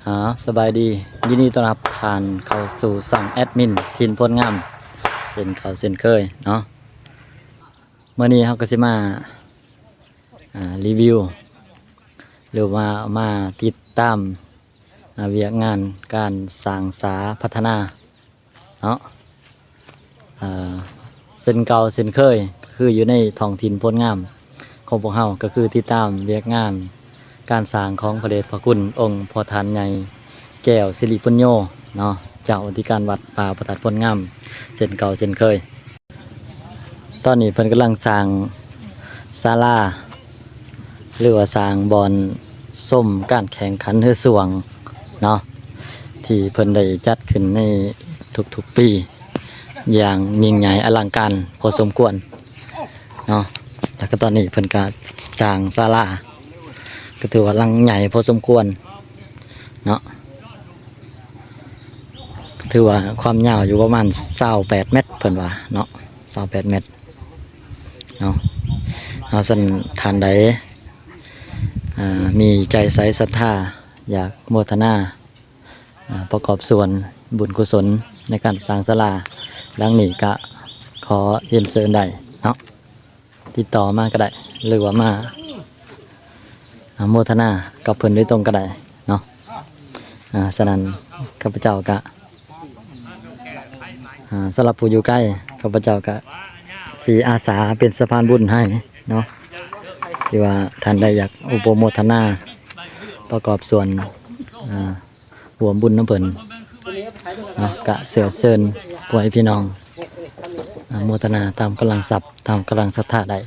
ອາ ສະບາຍດີ ຍິນດີຕ້ອນຮັບທ່ານເຂົ້າສູ່ຊ່ອງແອດມິນຖິ່ນໂພນງາມ ເຊັ່ນເກົ່າເຊັ່ນເຄີຍເນາະ. ມື້ນີ້ເຮົາກໍຊິມາ ອາ ຣີວິວ ຫຼືວ່າມາຕິດຕາມ ອາ ວຽກງານການສ້າງສາພັດທະນາ ເນາະ ເຊັ່ນເກົ່າເຊັ່ນເຄີຍ ກໍຄືຢູ່ໃນທ້ອງຖິ່ນໂພນງາມຂອງພວກເຮົາ ກໍຄືຕິດຕາມວຽກງານການສ້າງຂອງພະເດດພະຄຸນອົງພໍ່ທ່ານໃຫຍ່ແກ້ວສິລິປຸນໂຍເນາະ ເຈົ້າອະທິການວັດວາພະທາດໂພນງາມ ເຊັ່ນເກົ່າເຊັ່ນເຄີຍ. ຕອນນີ້ເພິ່ນກຳລັງສ້າງສາລາ ຫຼືວ່າສ້າງບ່ອນຊົມການແຂ່ງຂັນເຮືອຊ່ວງເນາະ ທີ່ເພິ່ນໄດ້ຈັດຂຶ້ນໃນທຸກໆປີ ຢ່າງຍິ່ງໃຫຍ່ອະລັງການພໍສົມຄວນເນາະ. ແລ້ວກໍຕອນນີ້ເພິ່ນກໍສ້າງສາລາ ກໍຖືວ່າຫຼັງໃຫຍ່ພໍສົມຄວນເນາະ. ຖືວ່າຄວາມຍາວຢູ່ປະມານຊາວແປດແມັດ ເພິ່ນວ່າເນາະ ຊາວແປດແມັດເນາະ. ເອົາ ຊັ້ນທ່ານໃດ ອ່າ ມີໃຈໃສສັດທາ ຢາກໂມທະນາ ອ່າ ປະກອບສ່ວນບຸນກຸສົນໃນການສ້າງສາລາຫຼັງນີ້ ກະຂໍຮຽນເຊີນໄດ້ເນາະ. ຕິດຕໍ່ມາກໍໄດ້ ຫຼືວ່າມາ ອາ ໂມທະນາກັບເພິ່ນໂດຍຕົງກໍໄດ້ເນາະ. ອາ ສະນັ້ນ ຂ້າພະເຈົ້າກະ ອາ ສຳລັບຜູ້ຢູ່ໄກ ຂ້າພະເຈົ້າກະຊິອາສາເປັນສະພານບຸນໃຫ້ເນາະ ທີ່ວ່າທ່ານໃດຢາກອຸປະໂມທະນາປະກອບສ່ວນ ອາ ຮ່ວມບຸນນຳເພິ່ນເນາະ ກະເຊື້ອເຊີນພໍ່ແມ່ພີ່ນ້ອງ ອາ ໂມທະນາຕາມກຳລັງຊັບ ຕາມກຳລັງສັດທາໄດ້.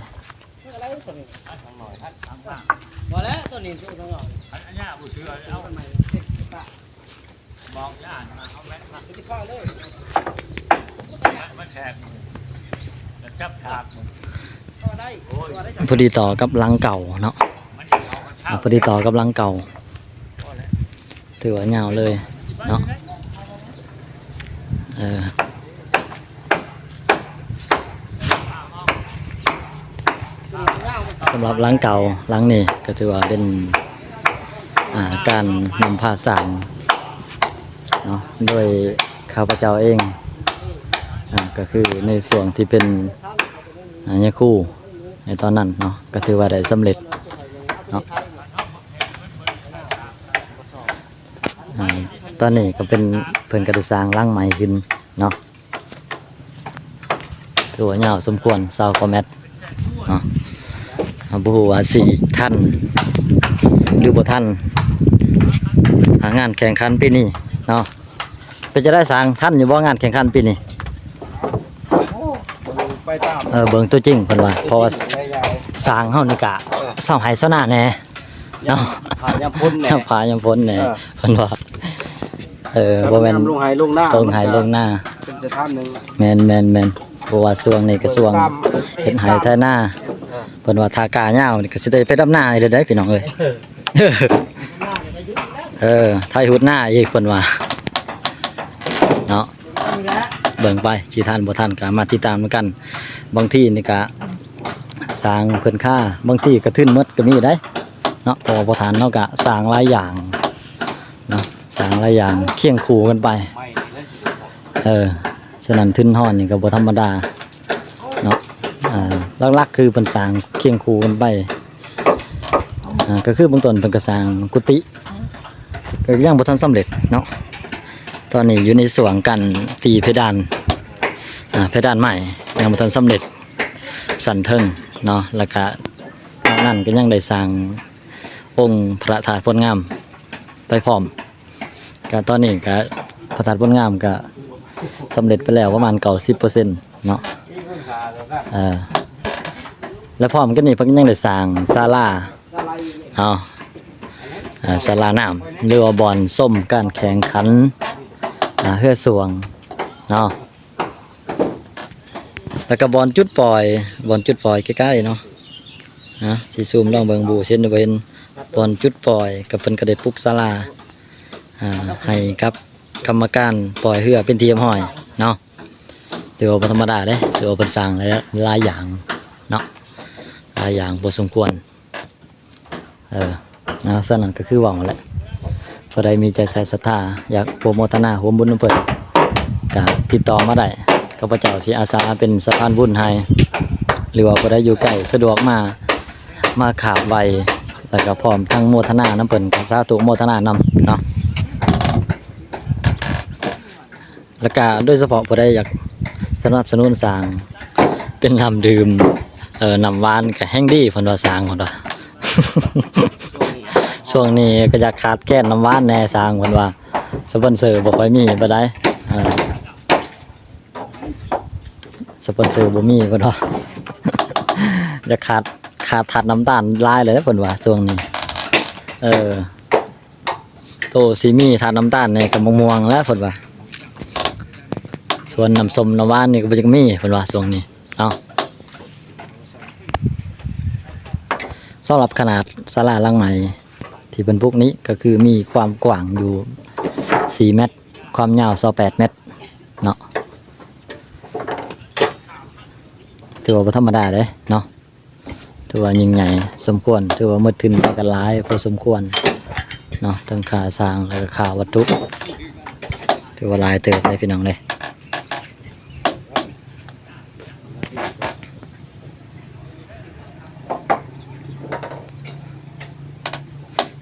ພໍດີຕໍ່ກັບຫຼັງເກົ່າເນາະ ອາ ພໍດີຕໍ່ກັບຫຼັງເກົ່າ ຖືວ່າຍາວເລີຍເນາະ. ເອີ ສຳລັບຫຼັງເກົ່າຫຼັງນີ້ກໍຖືວ່າເປັນ ອາ ການນຳພາສ້າງເນາະ ໂດຍຂ້າພະເຈົ້າເອງ ອາ ກໍຄືໃນຊ່ວງທີ່ເປັນ ອາ ຍາຄູໃນຕອນນັ້ນເນາະ ກໍຖືວ່າໄດ້ສຳເລັດເນາະ. ອາ ຕອນນີ້ກໍເປັນ ເພິ່ນກໍໄດ້ສ້າງຫຼັງໃໝ່ຂຶ້ນເນາະ ຖືວ່າຍາວສົມຄວນ ຊາວກວ່າແມັດເນາະ. ເຮົາບໍ່ຮູ້ວ່າຊິທັນ ຫຼືບໍ່ທັນ ອາ ງານແຂ່ງຂັນປີນີ້ເນາະ. ເປັນຈັ່ງໃດຊ່າງ ທັນຢູ່ບໍ່ງານແຂ່ງຂັນປີນີ້? ໂອ້ ເບິ່ງໄປຕາມ ເອີ ເບິ່ງຕົວຈິງເພິ່ນວ່າ ເພາະວ່າຊ່າງເຮົານີ້ກະ ເອີ ຊາວໄຮ່ຊາວນາແດ່ເນາະ ຍາມຟ້າຍາມຝົນແດ່ ຍາມຟ້າຍາມຝົນແດ່ ເອີ ເພິ່ນວ່າ ເອີ ບໍ່ແມ່ນລົງໄຮ່ລົງນາ ລົງໄຮ່ລົງນາ ເປັນສະຖານໜຶ່ງ ແມ່ນໆໆ ເພາະວ່າຊ່ວງນີ້ກະຊ່ວງເຮັດໄຮ່ໄຖນາ ເອີ ເພິ່ນວ່າຖ້າກ້າຍາວນີ້ກະຊິໄດ້ໄປດຳນາອີກແລ້ວເດ້ພີ່ນ້ອງເອີຍ. ເອີ ໄຖຫຸດນາອີກເພິ່ນວ່າເນາະ. ເບິ່ງໄປ ຊິທັນບໍ່ທັນກະມາຕິດຕາມນຳກັນ. ບາງທີນີ້ກະສ້າງເພິ່ນຄາ ບາງທີກະທຶນໝົດກະມີໄດ໋ເນາະ ເພາະວ່າພໍ່ທ່ານເຮົາກະສ້າງຫຼາຍຢ່າງເນາະ ສ້າງຫຼາຍຢ່າງຄຽງຄູ່ກັນໄປ. ເອີ ສະນັ້ນທຶນຮອນນີ້ກໍບໍ່ທຳມະດາເນາະ. ອ່າ ຫຼັກໆຄືເພິ່ນສ້າງຄຽງຄູ່ກັນໄປ ອ່າ ກໍຄືເບື້ອງຕົ້ນເພິ່ນກໍສ້າງກຸຕິ ກໍຍັງບໍ່ທັນສຳເລັດເນາະ. ຕອນນີ້ຢູ່ໃນຊ່ວງການຕີເພດານ ອ່າ ເພດານໄມ້ຍັງບໍ່ທັນສຳເລັດ ຊັ້ນເທິງເນາະ ແລ້ວກະນອກນັ້ນກໍຍັງໄດ້ສ້າງອົງພະທາດໂພນງາມໄປພ້ອມ. ກະຕອນນີ້ກະພະທາດໂພນງາມກະສຳເລັດໄປແລ້ວປະມານເກົ້າສິບເປີເຊັນເນາະ. ເອີ ແລະພ້ອມກັນນີ້ເພິ່ນຍັງໄດ້ສ້າງສາລາເນາະ ເອີ ສາລານ້ຳ ຫຼືວ່າບ່ອນຊົມການແຂ່ງຂັນ ອ່າ ເຮືອຊ່ວງເນາະ. ແລ້ວກໍບ່ອນຈຸດປ່ອຍ ບ່ອນຈຸດປ່ອຍໃກ້ໆເນາະ ນະ ຊິຊູມລອງເບິ່ງ ບູເຫັນບໍ່ເຫັນ ບ່ອນຈຸດປ່ອຍ ກໍເພິ່ນກໍໄດ້ປຸກສາລາ ອ່າ ໃຫ້ກັບກຳມະການປ່ອຍເຮືອເປັນທີ່ຮຽບຮ້ອຍເນາະ. ຖືວ່າບໍ່ທຳມະດາເດ້ ຖືວ່າເພິ່ນສ້າງຫຼາຍ ຫຼາຍຢ່າງເນາະ ຫຼາຍຢ່າງພໍສົມຄວນ. ເອີ ເອົາ ສະນັ້ນກໍຄືເວົ້າຫັ້ນແຫຼະ ຜູ້ໃດມີໃຈໃສສັດທາ ຢາກໂປຣໂມທະນາຮ່ວມບຸນນຳເພິ່ນ ກະຕິດຕໍ່ມາໄດ້ ຂ້າພະເຈົ້າຊິອາສາເປັນສະພານບຸນໃຫ້ ຫຼືວ່າຜູ້ໃດຢູ່ໃກ້ສະດວກມາ ມາຂາບໄຫວ້ ແລ້ວກະພ້ອມທັງໂມທະນານຳເພິ່ນ ກະສາທຸໂມທະນານຳເນາະ. ແລ້ວກະໂດຍສະເພາະຜູ້ໃດຢາກສະໜັບສະໜູນສ້າງເປັນນ້ຳດື່ມ ເອີ ນ້ຳຫວານກະແຮ່ງດີ ເພິ່ນວ່າ ສ້າງເພິ່ນວ່າ ຊ່ວງນີ້ກະຢາກຂາດແຄນນ້ຳຫວານແດ່ ສ້າງເພິ່ນວ່າ ສະປອນເຊີບໍ່ຄ່ອຍມີປານໃດ ເອີ ສະປອນເຊີບໍ່ມີ ເພິ່ນວ່າ ຢາກຂາດ ຂາດທາດນ້ຳຕານຫຼາຍເລີຍເພິ່ນວ່າ ຊ່ວງນີ້ ເອີ ໂຕຊິມີທາດນ້ຳຕານແດ່ກະໝາກມ່ວງແຫຼະເພິ່ນວ່າ ສ່ວນນ້ຳສົ້ມນ້ຳຫວານນີ້ກະບໍ່ຈັກມີເພິ່ນວ່າ ຊ່ວງນີ້ເນາະ. ສຳລັບຂະໜາດສາລາຫຼັງໃໝ່ທີ່ເພິ່ນປຸກນີ້ກະຄືມີຄວາມກວ້າງຢູ່ສີ່ແມັດ ຄວາມຍາວຊາວແປດແມັດເນາະ ຖືວ່າບໍ່ທຳມະດາເດ້ເນາະ. ຖືວ່າຍິ່ງໃຫຍ່ສົມຄວນ ຖືວ່າໝົດທຶນໄປກັນຫຼາຍພໍສົມຄວນເນາະ ທັງຄ່າສ້າງ ແລ້ວກະຄ່າວັດຖຸ ຖືວ່າຫຼາຍເຕີບເດ້ພີ່ນ້ອງເດ້.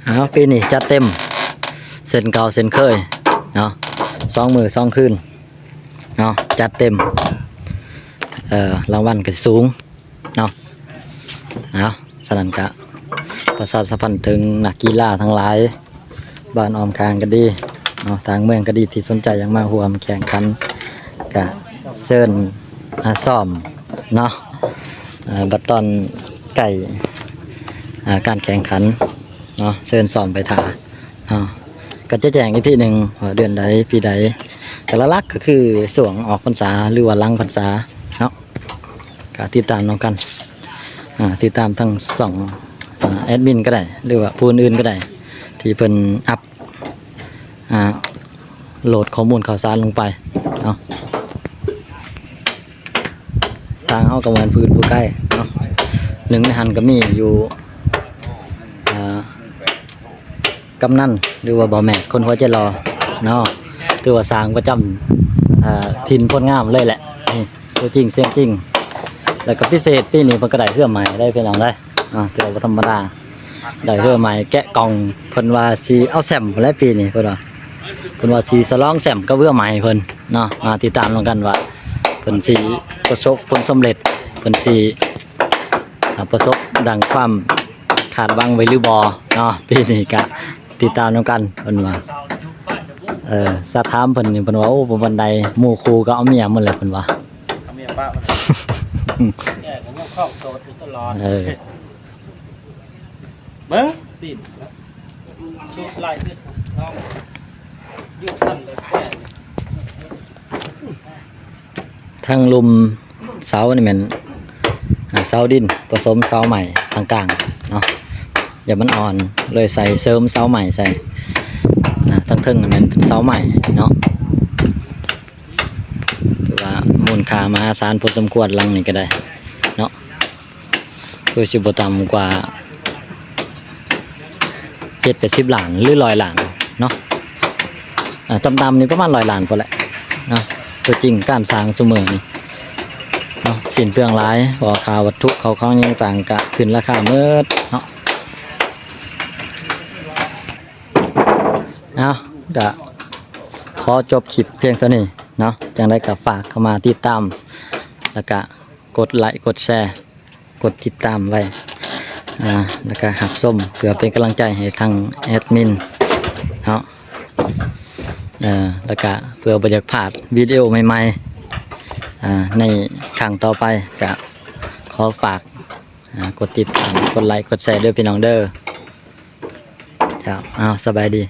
ເອົາ ປີນີ້ຈັດເຕັມ ເຊັ່ນເກົ່າເຊັ່ນເຄີຍເນາະ ສອງມື້ສອງຄືນເນາະ ຈັດເຕັມ ເອີ ລາງວັນກະຊິສູງ ເນາະ. ເອົາ ສະນັ້ນກະປະຊາສຳພັນເຖິງນັກກິລາທັງຫຼາຍ ບ້ານອ້ອມຂ້າງກະດີເນາະ ທາງເມືອງກະດີ ທີ່ສົນໃຈຢາກມາຮ່ວມແຂ່ງຂັນ ກະເຊີນ ອາ ຊ້ອມເນາະ ເອີ ບັດຕອນໃກ້ ອາ ການແຂ່ງຂັນເນາະ ເຊີນຊ້ອມໄປຖ້າ ເນາະ ກະຈະແຈ້ງອີກທີໜຶ່ງວ່າເດືອນໃດ ປີໃດ ກະຫຼັກໆກະຄືຊ່ວງອອກພັນສາ ຫຼືວ່າຫຼັງພັນສາເນາະ ກະຕິດຕາມນຳກັນ ອາ ຕິດຕາມທາງຊ່ອງ ອາ ແອດມິນກະໄດ້ ຫຼືວ່າຜູ້ອື່ນກະໄດ້ ທີ່ເພິ່ນອັບ ອາ ໂຫຼດຂໍ້ມູນຂ່າວສານລົງໄປເນາະ. ຊ່າງເຮົາກະແມ່ນຜູ້ອື່ນຜູ້ໄກເນາະ ໜຶ່ງໃນຫັ້ນກະມີຢູ່ ອາ ກຳນັນ ຫຼືວ່າບ່າວແມັດ ຄົນຫົວໃຈຫຼໍ່ເນາະ ຖືວ່າຊ່າງປະຈຳ ອາ ຖິ່ນໂພນງາມເລີຍແຫຼະ ນີ້ຕົວຈິງສຽງຈິງ. ແລ້ວກະພິເສດປີນີ້ເພິ່ນກະໄດ້ເຮືອໃໝ່ເດ້ພີ່ນ້ອງເດ້ ອາ ຖືວ່າບໍ່ທຳມະດາ ໄດ້ເຮືອໃໝ່ແກະກ່ອງ ເພິ່ນວ່າຊິເອົາແຊ້ມພຸ້ນແຫຼະປີນີ້ ເພິ່ນວ່າ ເພິ່ນວ່າຊິສະຫຼອງແຊ້ມກັບເຮືອໃໝ່ເພິ່ນເນາະ. ມາຕິດຕາມນຳກັນວ່າເພິ່ນຊິປະສົບຜົນສຳເລັດ ເພິ່ນຊິ ອາ ປະສົບດັ່ງຄວາມຄາດຫວັງໄວ້ຫຼືບໍ່ເນາະ ປີນີ້ກະຕິດຕາມນຳກັນເພິ່ນວ່າ. ເອີ ສາຖາມເພິ່ນນີ້ເພິ່ນວ່າ ໂອ້ ບໍ່ປານໃດ ໝູ່ຄູ່ກະເອົາເມຍໝົດແລ້ວເພິ່ນວ່າ ເອົາເມຍປະໝົດແລ້ວ ແກກະຍັງຄອງໂສດຢູ່ຕະຫຼອດ ເອີ. ເບິ່ງຕີນ ສູດລາຍເລືອດນ້ອງ ຢູ່ຊັ້ນແບບແກ່ ທາງລຸ່ມເສົານີ້ແມ່ນ ອາ ເສົາດິນປະສົມເສົາໄມ້ທາງກາງເນາະ ຢ່າມັນອ່ອນ ເລີຍໃສ່ເສີມເສົາໄມ້ໃສ່ ອາ ທາງເທິງນີ້ແມ່ນເປັນເສົາໄມ້ເນາະ. ຖືວ່າມູນຄ່າມະຫາສານພໍສົມຄວນ ຫຼັງນີ້ກະໄດ້ເນາະ ຄືຊິບໍ່ຕ່ຳກວ່າເຈັດແປດສິບລ້ານ ຫຼື ຮ້ອຍລ້ານເນາະ ອາ ຕ່ຳໆນີ້ປະມານຮ້ອຍລ້ານພຸ້ນແຫຼະເນາະ. ຕົວຈິງການສ້າງຊຸມື້ນີ້ເນາະ ສິ້ນເປືອງຫຼາຍ ເພາະວ່າຄ່າວັດຖຸເຂົ້າຂອງຫຍັງຕ່າງກະຂຶ້ນລາຄາໝົດເນາະ. ເອົາ ກະຂໍຈົບຄລິບພຽງເທົ່ານີ້ເນາະ ຈັ່ງໃດກະຝາກເຂົ້າມາຕິດຕາມ ແລ້ວກະກົດໄລກົດແຊ ກົດຕິດຕາມໄວ້ ອາ ແລ້ວກະຮັບຊົມ ເພື່ອເປັນກຳລັງໃຈໃຫ້ທາງແອດມິນເນາະ ເອີ ແລ້ວກະເພື່ອບໍ່ຢາກພາດວິດີໂອໃໝ່ໆ ອາ ໃນຄັ້ງຕໍ່ໄປ ກະຂໍຝາກ ອາ ກົດຕິດຕາມ ກົດໄລກົດແຊເດີພີ່ນ້ອງເດີ. ເຈົ້າ ເອົາ ສະບາຍດີ.